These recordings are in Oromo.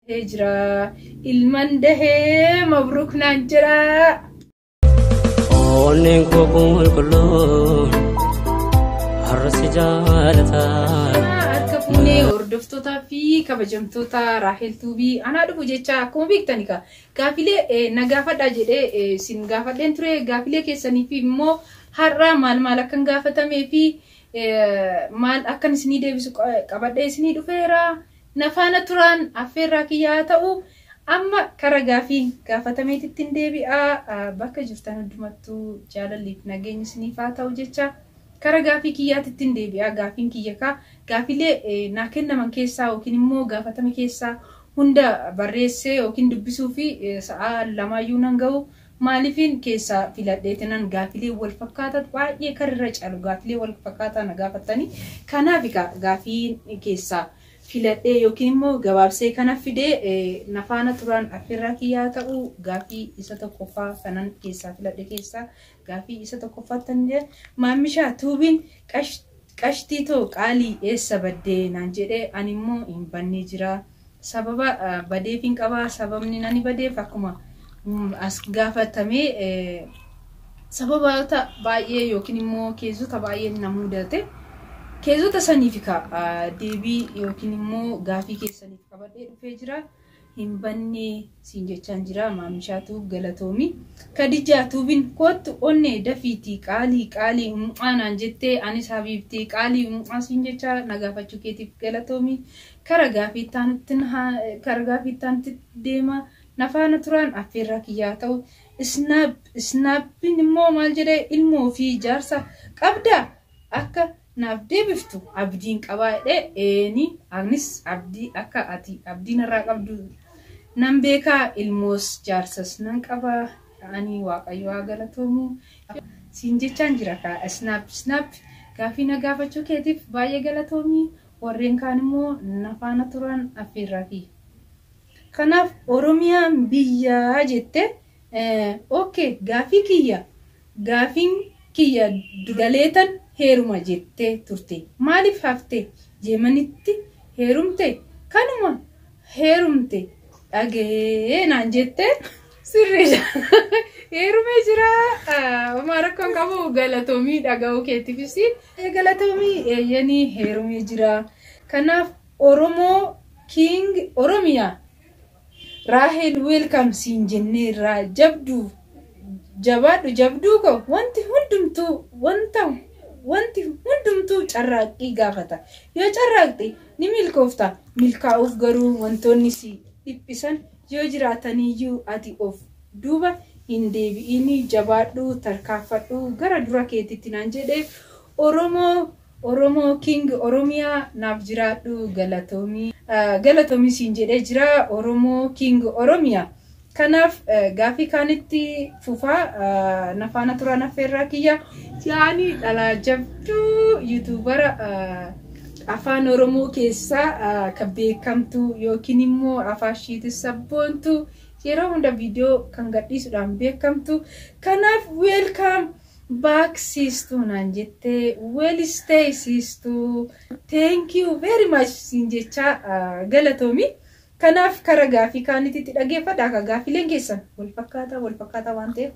Jira ilman dahee mabruuk naan jira. Onneen koo qulqulluun har'a si jaalata. Harka fuunee hordoftootaa fi kabajamtoota Raahel Tuubii anaa dhufu jecha akkuma beektani kaa gaafilee na gaafadhaa jedhee isin gaafadheen ture gaafilee keessanii fi immoo har'a maal maal akkan gaafatamee fi maal akkan isinii deebisu qabadhee isinii dhufeera. Na faana turaan affeerraa kiyyaa ta'u amma kara gaafii gaafatameetitti hin deebi'aa bakka jirtan hundumattuu jaalalliif nageenyi isiniif haa ta'u jecha kara gaafii kiyyaatitti hin deebi'aa gaafiin kiyya kaa gaafilee naa kennaman keessaa yookiin immoo gaafatame keessaa hunda barreessee yookiin dubbisuu fi sa'a lamaayyuu nan ga'u maaliifin keessaa filadheetinan gaafilee wal fakkaataa baay'ee karra caalu gaafilee wal fakkaataa na gaafatanii kanaaf gaafiin keessaa filadhee yookiin immoo gabaabsee kana fidee na faana turaan affeerraa kiyyaa ta'u gaafii isa tokkoffaa kanan keessaa filadhe keessaa gaafii isa tokkoffaattan jedhe maammishaa tuubiin qashtii too qaalii eessa baddee naan jedhee ani immoo hin bannee jira sababa badeef hin qabaa sababni nani badeef akkuma as gaafatamee sababoota baay'ee yookiin immoo keessota baay'ee na mudate. Keessota saniif deebii yookiin immoo gaafii keessaniif qabadhee dhufee jira. Hin bannee siin jechaan jira maamishaatu galatoomi. Kadijaa tuubiin kootu onnee dafiitii qaalii qaalii naan jettee anis habiibtii qaalii siin jechaa na gaafachuu keetiif galatoomi. Kara gaafii taanutti deema. Na faana turaan affeerraa kiyyaa ta'u. Isnaappiin immoo maal jedhee ilmoo fi jaarsa qabdaa akka naaf deebiftu abdiin qabaa jedhee eeni anis abdii akka ati abdiin irraa qabdu nan beekaa ilmoos jaarsas nan qabaa ani waaqayyo haa galatoomu siin jechaan jira kaa snaap snaap gaafii na gaafachuu keetiif baay'ee galatoomii warreen kaan immoo na faana turan affeerraa kiyya. Kanaaf Oromiyaan biyyaa jette okay gaafii kiyya gaafiin kiyya galeetan heeruma jettee turte maaliif hafte jeemanitti heerumte kanuma heerumte dhagee naan jette sirriidha heerumee jira homaa rakkoon qabu galatoomii dhaga'uu keetiifis galatoomii eeyyanii heerumee jira kanaaf Oromoo King Oromiyaa Raahel welcome siin jenneerraa jabduu jabaadhu jabduu ko wanti hundumtuu wanti hundumtuu carraaqqii gaafata yoo carraaqxe ni milkoofta milkaa'uuf garuu wantoonni si dhiphisan yoo jiraataniyyuu ati of duuba hin deebi'inii jabaadhu tarkaanfadhu gara dura keetitti naan jedhee Oromoo King Oromiyaa naaf jiraadhu galatoomii galatoomii siin jedhee jira Oromoo King Oromiyaa. Kanaaf gaafii kaanitti fufaa na faana turan affeerraa kiyya yaani dhalaa jabduu yuutuubara afaan Oromoo keessaa kan beekamtu yookiin immoo afaan ishiitis sabboontu yeroo hunda viidiyoo kan gadhiisuudhaan beekamtu kanaaf welcome back siistuu naan jettee well stay siistuu thank you very much siin jechaa galatoomi. Kanaaf kara gaafii kaanitti dhaggeeffadha. Akka gaafiileen keessan wal fakkaataa wal fakkaataa waan ta'eef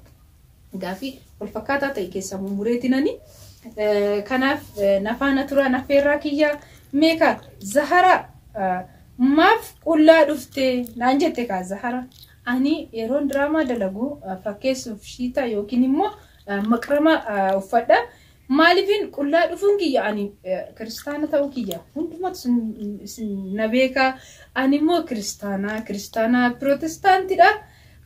gaafii wal fakkaataa ta'e keessa mummureetinani. Kanaaf na faana turan affeerraa kiyya meeqa Zahara maaf qullaa dhufte naan jette kaa Zahara. Ani yeroon diraamaa dalagu fakkeessuuf shiita yookiin immoo maqrama uffadha. Maaliifin qullaa dhufuun kiyya ani kiristaana ta'uu kiyya hundumatu na beekaa ani immoo kiristaana pirootestaantidha.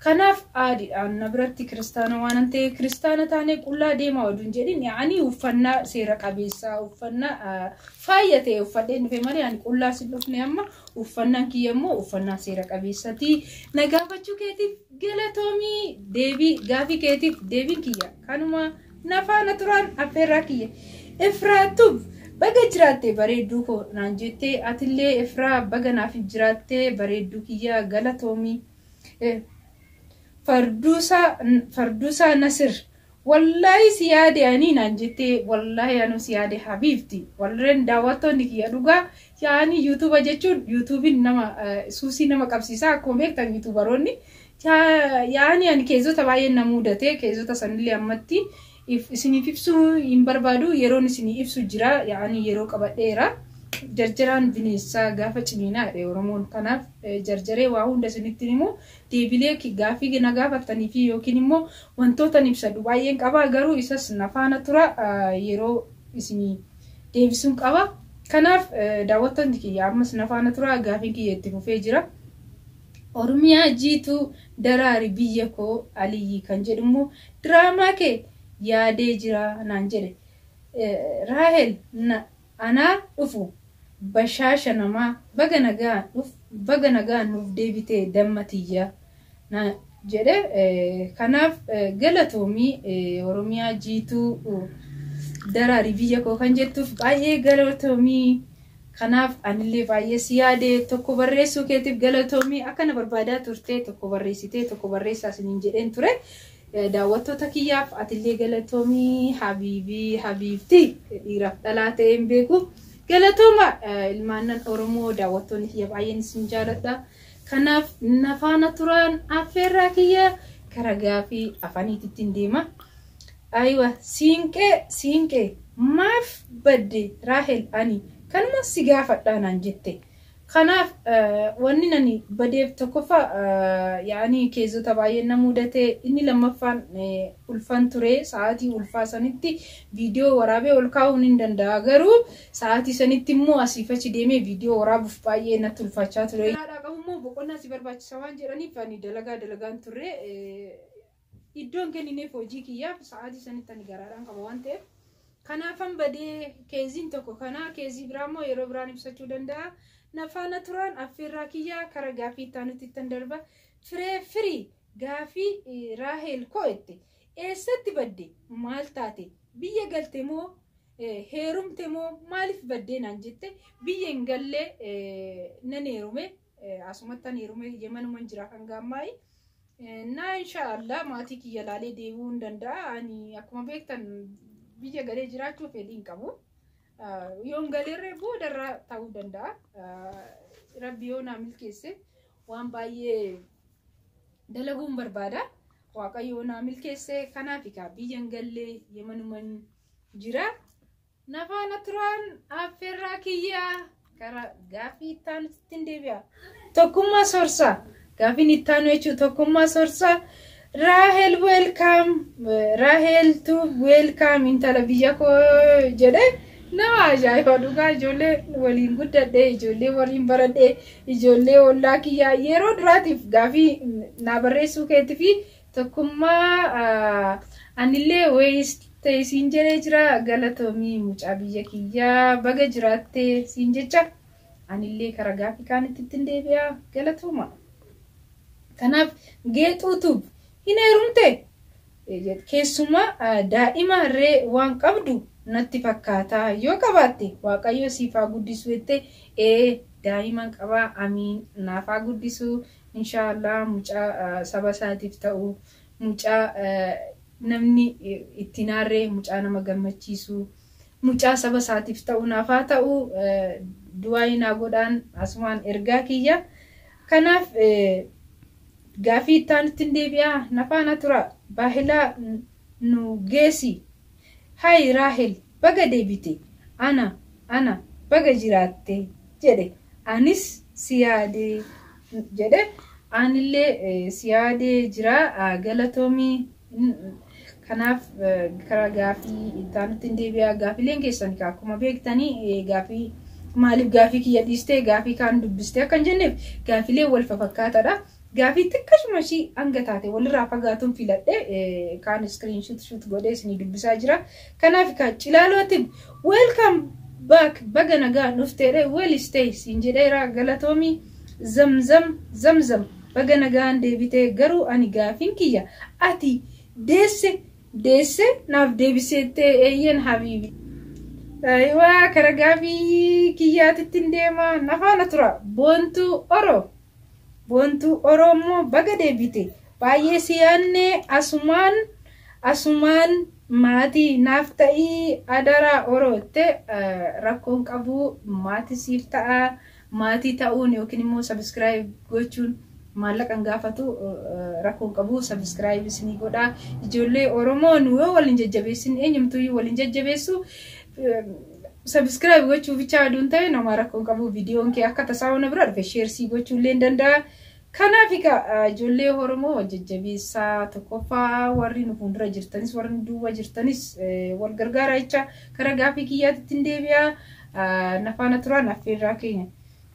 Kanaaf aadiidhaan na biratti kiristaana waan ta'e kiristaana taanee qullaa deemaa oduun jedhin ani uffannaa seera qabeessaa uffannaa faaya ta'e uffadhee dhufe malee ani qullaa sin dhufne amma uffannaan kiyya immoo uffannaa seera qabeessaati. Na gaafachuu keetiif galatoomii deebii gaafii keetiif deebiin kiyya kanuma. Na faana turaan affeerraa kiyya. Ifraatuuf baga jiraatte bareedduu koo naan jettee atillee Ifraa baga naaf jiraatte bareedduu kiyya galatoomii. Farduusaa Nasir Wallaahi si yaade ani naan jettee, wallaahi anuu si yaade habiibti. Warreen daawwattoonni kiyya dhugaa yaani yuutuuba jechuun yuutuubiin nama suusii nama qabsiisa akkuma beektan yuutuubaroonni. Yaani ani keessota baay'een na mudate, keessota sanillee ammatti isiniif ibsuu hin barbaadu, yeroon isinii ibsu jira, yaani yeroo qabadheera. Jarjaraan bineensaa gaafa ciniinaa jedhe Oromoon, kanaaf jarjaree waa hunda isinitti himu deebilee gaafii na gaafattanii fi yookiin immoo wantoota ibsadhu baay'een qaba, garuu isas na faana tura, yeroo isinii deebisuun qaba. Kanaaf daawwattoonni kiyya ammas na faana tura, gaafiin kiyya itti fufee jira. Oromiyaa jiituu daraari biyya koo Aliyyi kan jedhu immoo diraamaa kee yaadee jira naan jedhe. Raahel anaa dhufu bashaasha namaa, baga nagaan dhuf, baga nagaan nuuf deebitee damma tiyya na jedhe. Kanaaf galatoomii, Oromiyaa jiituu daraari biyya koo kan jettuuf baay'ee galatoomii. Kanaaf anillee baay'ee si yaade, tokko barreessuu keetiif galatoomii, akkana barbaadaa turte, tokko barreessitee tokko barreessaa isiniin jedheen ture. Daawwattoota kiyyaaf atillee galatoomii habiibii habiibti, dhiiraaf dhalaa ta'ee hin beeku. Galatooma ilmaannan Oromoo, daawwattoonni kiyya baay'een isin jaaladha. Kanaaf na faana turaan affeerraa kiyya, kara gaafii afaaniitti deema. Ayiwa, siinqee siinqee maaf badde Raahel, ani kanuma si gaafadhaa naan jette. Kanaaf wanni nani badeef tokkoffaa yaani keessota baay'een na mudate, inni lammaffaan ulfan ture, sa'aatii ulfaa sanitti viidiyoo waraabee ol kaa'uun hin danda'a, garuu sa'aatii sanitti immoo asiif achi deemee viidiyoo waraabuuf baay'ee natti ulfaachaa ture. Haadha qabu immoo boqonnaa si barbaachisa waan jedhaniif ani dalagaa dalagaan turre, iddoon kennineef hojii kiyyaaf sa'aatii sanitti ani garaadhaan qaba waan ta'eef. Kanaafan badee, keeziin tokko kana, keezii biraa immoo yeroo biraan ibsachuu danda'a. Na faana turaan affeerraa kiyyaa, kara gaafii itti aanutti ittan darba. Firee firii gaafii Raahel koo itti eessatti badde, maal taate, biyya galte moo heerumte moo maaliif baddee naan jette? Biyya hin gallee, nan heerume, asumattan heerume, Yemanuman jira hanga ammaayi. Na inshaallah maatii kiyya laalee deebi'uu hin danda'a. Ani akkuma beektan biyya galee jiraachuu fedhii hin qabu. Yoon galeerree boodarraa ta'uu danda'a. Rabbi yoo naa milkeesse waan baay'ee dalaguun barbaada. Waaqayyo naa milkeesse, kanaaf egaa biyya hin gallee, Yemanuman jira. Na faana turaan affeerraa kiyyaa, kara gaafii itti aanutti hin deebi'a. Tokkummaa Soorsaa. Gaafiin itti aanu jechuun tokkummaa Soorsaa. Raahel welcome, Raahel tu welcome, intala biyya koo jedhe. Nama ajaa'iba dhugaa, ijoollee waliin guddadhe, ijoollee waliin baradhe, ijoollee ollaa kiyyaa, yeroo duraatiif gaafii naa barreessuu keetii fi tokkummaa anillee weeyis ta'e siin jedhee jira. Galatoomii mucaa biyya kiyyaa, baga jiraattee siin jecha anillee kara gaafii kaanitti ittiin deebi'a, galatooma. Kanaaf Geexuutu hin heerumte, keessumaa daa'ima irree waan qabdu natti fakkaata, yoo qabaatte Waaqayyo siif haa guddisu jettee, ee daa'ima qabaa, amiin, naaf haa guddisu inshaallah, mucaa saba isaatiif ta'u, mucaa namni itti naarree, mucaa nama gammachiisu, mucaa saba isaatiif ta'u naaf haa ta'u, du'aa naa godhaan asumaan ergaa kiyya. Kanaaf gaafii itti aanutti hin deebi'a, na faana tura. Baahilaa nu geessi. Hayi Raahel, baga deebite, ana ana baga jiraatte jedhe, anis si yaadee jedhe, anillee si yaadee jira, galatoomii. Kanaaf karaa gaafii itti aanutti hin deebi'a. Gaafileen keessan akkuma beektanii gaafii maaliif gaafii kiyya dhiistee gaafii kaan dubbistee akka hin jenneef gaafilee wal fakkaataadha. Gaafii xiqqashuma ishii hanga taate walirraa fagaatuun filadhe, kaan screenshot shoot godhee isinii dubbisaa jira. Kanaaf ka Cilaalootiin welcome back, baga nagaa dhufteedha, well stay siin jedheera, galatoomii. Zamzam Zamzam baga nagaan deebitee, garuu ani gaafiin kiyya ati deesse deesse naaf deebiseettee? Eeyyen habiibi. Ayiwaa, kara gaafii kiyyaatitti hin deema, na faana tura. Boontuu Oro. Boontuu Oromoo baga deebite. Baay'ee si yaadne, asumaan Asumaan maatii naaf ta'ii adaraa orootte rakkoon qabu maatii siif ta'a. Maatii ta'uun yookiin immoo subscribe gochuun maallaqa hin gaafatu rakkoon qabu subscribe isinii godha. Ijoollee Oromoo nu yoo waliin jajjabeessin eenyumtuyyuu waliin jajjabeessu subscribe gochuu bichaa aduun ta'e nama rakkoon qabu viidiyoon kee akka tasaa na bira dhufe share sii gochuu illee hin danda'a. Kanaaf egaa ijoollee Oromoo wal jajjabeessaa tokkoffaa warri nu fuuldura jirtanis warri nu duuba jirtanis wal gargaara jecha karaa gaafii kiyyaatti hin deebi'a. Nafaana turaan affeerraa keenya.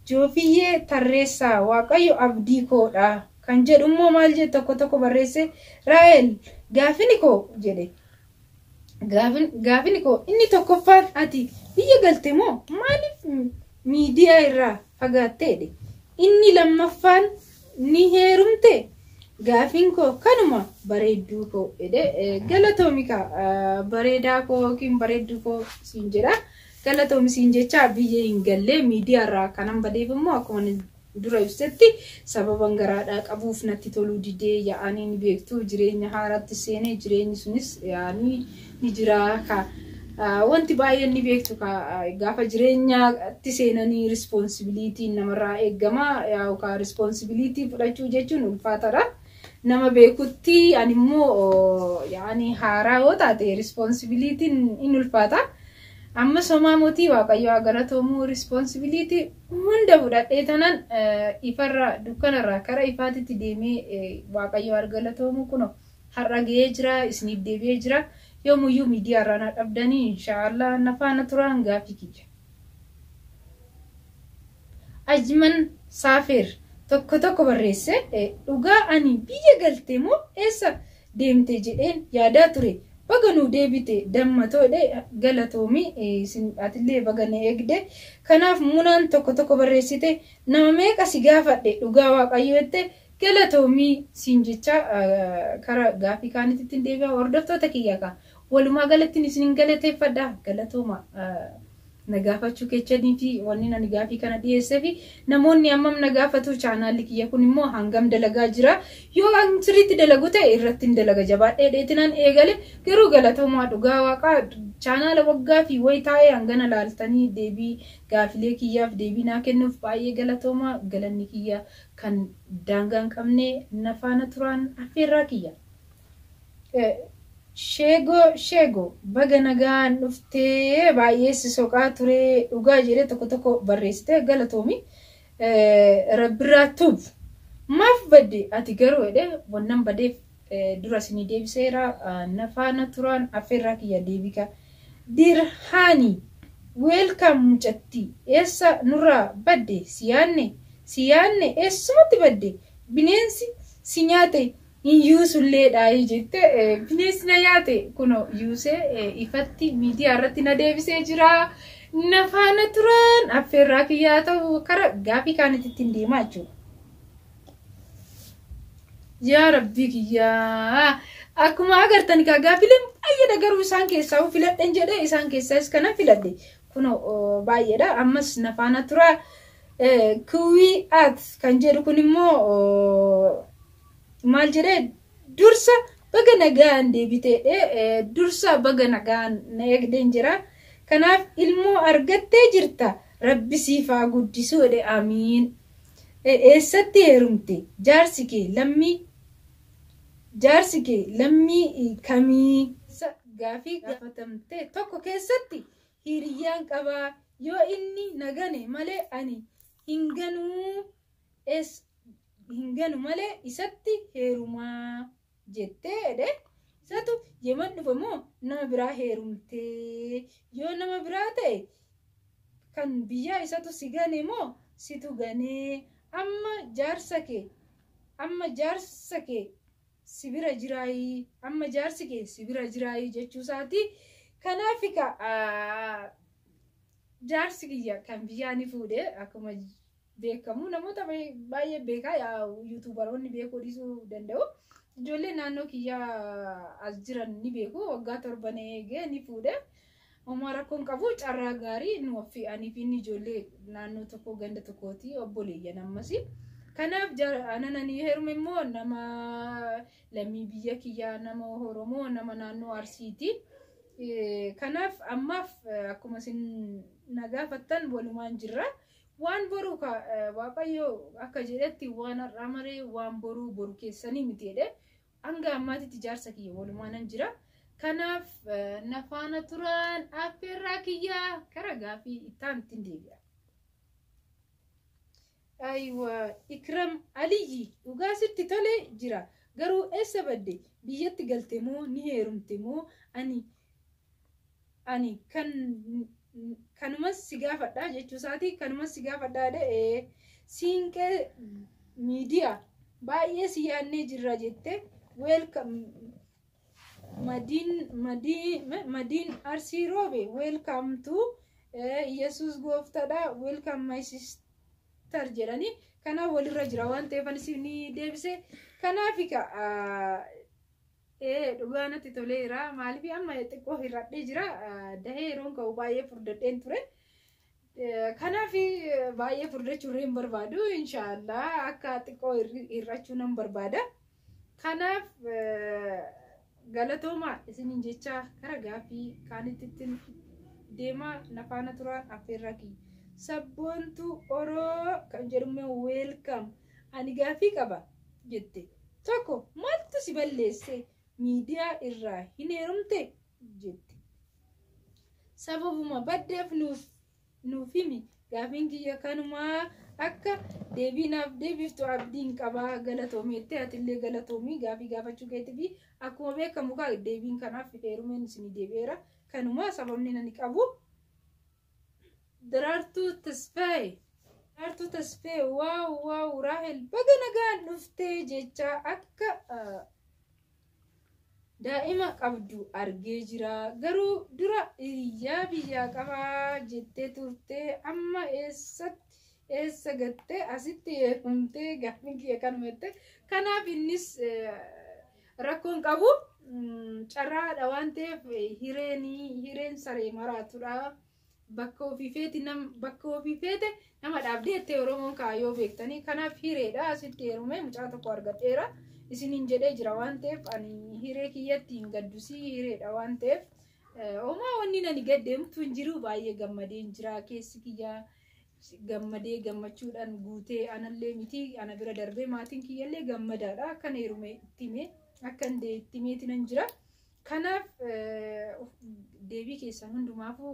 Joofiyyee Tarreessaa Waaqayyo abdii koodha kan jedhu immoo maal jedhu tokko tokko barreesse Raa'el gaafini koo jedhe. Gaafini koo inni tokkoffaan ati biyya galte moo maaliif miidiyaa irraa fagaatteedhe? Inni lammaffaan ni heerumte gaafiin koo kanuma bareedduu koo jedhe galatoomi kaa bareedaa koo yookiin bareedduu koo siin jedha. Galatoomi siin jecha biyya hin gallee miidiyaa irraa kanan badeef immoo akkuma dura ibsetti sababan garaadhaa qabuuf natti toluu didee yaa'anii ni beektu jireenya haaraatti seenee jireenyi sunis yaa'anii ni jira ka wanti baay'een ni beektu ka gaafa jireenyaatti seenanii responsibilityn namarraa eegama yookaan responsibility fudhachuu jechuun ulfaataadha. Nama beekutti ani immoo yaa'anii haaraa yoo taate responsibilityn in ulfaata. Amma somaa mootii Waaqayyo haa galatoomuu responsibility hunda fudhadhee tanan ifarraa dukkanarraa kara ifaatitti deemee Waaqayyo haa galatoomuu kunoo har'a ga'ee jira isiniif deebi'ee jira yoomuyyuu miidiyaa irraa na dhabdanii inshaallah na faana turaan gaafii kiyya. Ajman Saafeer tokko tokko barreesse dhugaa ani biyya galte moo eessa deemte jedheen yaadaa ture. Baga nuu deebite dammatoodhe galatoomi atillee baga na eegde. Kanaaf munaan tokko tokko barreessite nama meeqa si gaafadhe dhugaa Waaqayyo jette galatoomii siin jecha karaa gaafii kaanitti ittiin deebi'a hordoftoota kiyya kaa. Walumaa galatti isin galateeffadha galatooma. Na gaafachuu kechanii fi wanni ani gaafii kana dhiyeessee fi namoonni hammam na gaafatu chaanaalli kiyya kun immoo hangam dalagaa jira yoo an sirriitti dalagu ta'e irratti hin dalaga jabaadhee dheetinaan eegale garuu galatoomaa dhugaa waaqaa chaanaala waggaa fi wayi taa'ee hangana laaltanii deebii gaafilee kiyyaaf deebii naa kennuuf baay'ee galatoomaa galanni kiyya kan daangaa hin qabne na faana turaan affeerraa kiyya. Sheegoo Sheegoo baga nagaan dhuftee baay'ee si soqaa ture dhugaa jedhee tokko tokko barreessite galatoomi. Rabbirraa tuub maaf badde ati garuu jedhee wannan badeef dura isinii deebiseera na faana turaan affeerraa kiyya deebika. Dirhaani welcome mucattii eessa nurraa badde si yaanne si yaanne eessumatti badde bineensi si nyaate hin yuusulleedha jette bineensi na nyaate kuno yuusee ifatti miidiyaa irratti na deebisee jira. Na faana turaan affeerraa kiyyaa ta'u kara gaafii kaanitti ittiin deemaa jechuudha. Yaa Rabbii kiyyaa akkuma agartan kaa gaafileen baay'eedha garuu isaan keessaa filadhen jedhee isaan keessaas kanan filadhe kuno baay'eedha ammas na faana turaa. Kuwii at kan jedhu kun immoo maal jedhee dursa baga nagaan deebiteedhe dursa baga nagaan na eegdeen jira. Kanaaf ilmoo argattee jirta rabbi siif haa guddisu jedhe amiin. Eessatti heerumte jaarsi kee lammii jaarsi kee lammii kamii gaafii gaafatamte tokko keessatti hiriyyaan qabaa yoo inni na gane malee ani hin ganuu hin ganu malee isatti heerumaa jettee jedhe. Isatu yeman dhufe moo nama biraa heerumtee yoo nama biraa ta'e kan biyyaa isatu si gane moo situ ganee amma jaarsa kee amma jaarsa kee si bira jiraayii amma jaarsi kee si bira jiraayii jechuu isaati. Kanaaf egaa jaarsi kiyya kan biyyaa ni fuudhe akkuma beekamu namoota baay'ee beekaa yuutuubaroonni beekuu dhiisuu danda'u. Ijoolleen naannoo kiyyaa as jiran ni beeku waggaa 7 eegee ni fuudhe. Homaa rakkoon qabu carraa gaarii nu ofii anii fi inni ijoollee naannoo tokko ganda tokkooti obboleeyyan ammas. Kanaaf anananii heerume immoo nama lammii biyya kiyyaa, nama Oromoo, nama naannoo Arsiiti. Kanaaf ammaaf akkuma isin na gaafattan walumaan jirra. Waan boruu Waaqayyo akka jedhetti waan har'aa maree waan boruu boru keessanii miti jedhe. Hanga ammaatitti jaarsa kiyya walumaanan jira. Kanaaf na faana turaan affeerraa kiyyaa kara gaafii ittaan ittiin deebi'a. Aywa, Ikram Aliyyi, dhugaa sitti tole jira. Garuu eessa badde? Biyyatti galte moo ni heerumte moo? Ani kan kanumas si gaafadha jechuu isaati. Kanumas si gaafadhaa jedhe. Siinqee Miidiyaa, baay'ee si yaadnee jirra jette. Welcome Madiin Madiin Madiin Arsii Roobe, welcome to Yesus gooftadha, welcome my sister jedhanii. Kanaaf walirra jira waan ta'eef anis ni deebise. Kanaaf dhugaa natti toleera. Maaliif, amma xiqqoo hir'adhee jira. Dahee yeroon ka'u baay'ee furdadheen ture. Kanaaf baay'ee furdachuu hin barbaadu. Inshaallah akka xiqqoo hir'achuu nan barbaada. Kanaaf galatoomaa isiniin jecha kara gaafii kaanitti deemaa, na faana turaan affeerraa kiyya. Sabboontuu Oroo kan jedhume, welcome. Ani gaafii qaba jette. Tokko, maaltu si balleesse? Miidiyaa irraa hin heerumte jette. Sababuma baddeef nuuf himi. Gaafiin kiyya kanumaa, akka deebii naaf deebiftu abdiin qabaa, galatoomeette. Atillee galatoomii gaafii gaafachuu keetii fi akkuma beekamu kaa deebiin kanaaf heerumeen isinii deebi'eera. Kanuma sababni nani qabu. Daraartuu Tasfaayee. Daraartuu Tasfaayee, wow wow, Raahel baga nagaan dhuftee jecha. Akka daa'ima qabdu argee jira. Garuu dura hiriyaa biyyaa qabaa jettee turte, amma eessatti eessa gattee asitti heerumtee? Gaaffiin kiyya kanuma jette. Kanaaf innis rakkoon qabu, carraadha waan ta'eef hireen saree maraatudha. Bakka ofii feeti nam bakka ofii feete nama dhaabdee jettee Oromoon kaayyoo beektanii. Kanaaf hireedha, asitti heerumee mucaa tokko argadheera isiniin jedhee jira waan ta'eef ani hiree kiyyatti hin gaddusii. Hireedha waan ta'eef homaa wanni nani gaddeemtu hin jiru. Baay'ee gammadee hin jira. Keessi kiyya gammadee, gammachuudhaan guutee, anallee miti, ana bira darbee maatiin kiyyallee gammadaadha. Akkan heerume itti hime, akkan itti himeeti nan jira. Kanaaf deebii keessan hundumaafuu,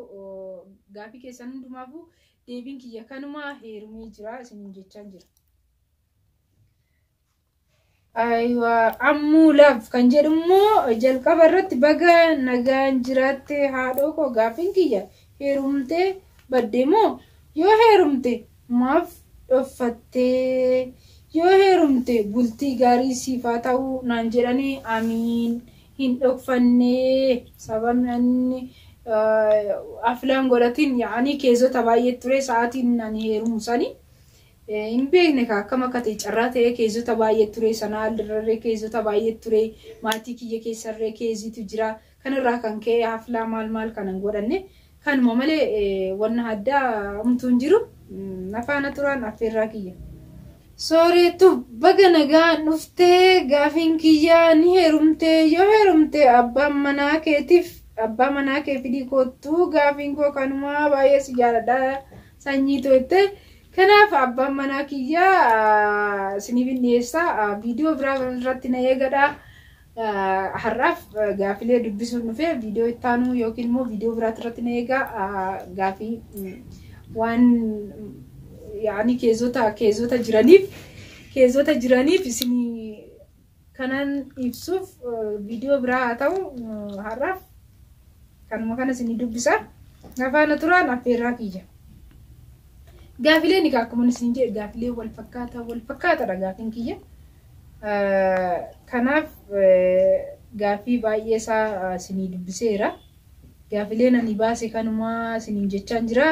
gaafii keessan hundumaafuu deebiin kiyya kanumaa, heerumee jira isiniin jechaan jira. Ayiwaa, ammuu laaf kan jedhu immoo, jalqaba irratti baga nagaan jiraatte haadhoo koo. Gaafiin kiyya, heerumtee badde moo? Yoo heerumte maaf dhoffattee? Yoo heerumte bultii gaarii siif haa ta'uu naan jedhanii. Amiin. Hin dhokfannee. Sababni inni aflaan godhatiin yaa'anii keessota baay'ee ture sa'aatiin ani heerumu sanii. Hin beekne ka akkam akka ta'e, carraa ta'ee keessota baay'ee ture sanaa alirrarree, keessota baay'ee ture, maatii kiyya keessarree keessitu jira. Kanarraa kan ka'e haflaa maal maal kanan godhanne, kanuma malee wanna addaa homtuu hin jiru. Afaana turaan affeerraa kiyya. Sooreetu, baga nagaan dhuftee. Gaafiin kiyyaa, ni heerumtee? Yoo heerumte abbaan manaa keetiif abbaa manaa kee fidii koottuu. Gaafiin koo kanumaa, baay'ee si jaaladha sanyii to'ette. Kanaaf abbaan manaa kiyyaa isiniif hin dhiyeessa. Viidiyoo biraa irratti na eegadha. Har'aaf gaafilee dubbisuun dhufee, viidiyoo ittaanuu yookiin immoo viidiyoo biraatti irratti na eegaa. Gaafii waan yaani keessota jiraniif isinii kanan ibsuuf viidiyoo biraa haa ta'u, har'aaf kanuma kana isinii dubbisa. Afaana turaan affeerraa kiyya. Gaafileen egaa akkuma isin jedhe gaafilee wal fakkaataa wal fakkaataadha gaafiin kiyya. Kanaaf gaafii baay'ee isaa isinii dubbiseera. Gaafileen ani baase kanumaa isiniin jechaan jira.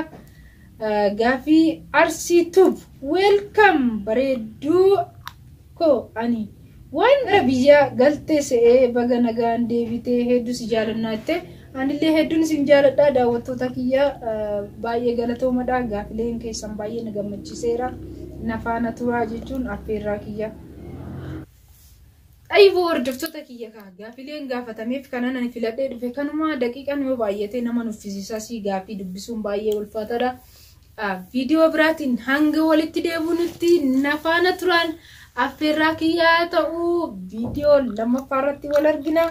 Gaafii Arsii Tube, welcome bareedduu koo. Ani waan gara biyya galtee se'ee, baga nagaan deebitee, hedduu si jaalannaa jette. Anillee hedduun isin jaaladha daawwattoota kiyya, baay'ee galatoomadha. Gaafileen keessan baay'ee na gammachiiseera. Nafaana turaa jechuun affeerraa kiyya. Xayyiboo hordoftoota kiyya kaa gaafileen gaafatameef kanan ani filadhee dhufe kanuma daqiiqaan yoo baay'ate nama nuffisiisa si gaafii dubbisuun baay'ee ulfaataadha. Viidiyoo biraatiin hanga walitti deebinutti nafaana turaan affeerraa kiyyaa ta'uu viidiyoo lammaffaa irratti wal argina.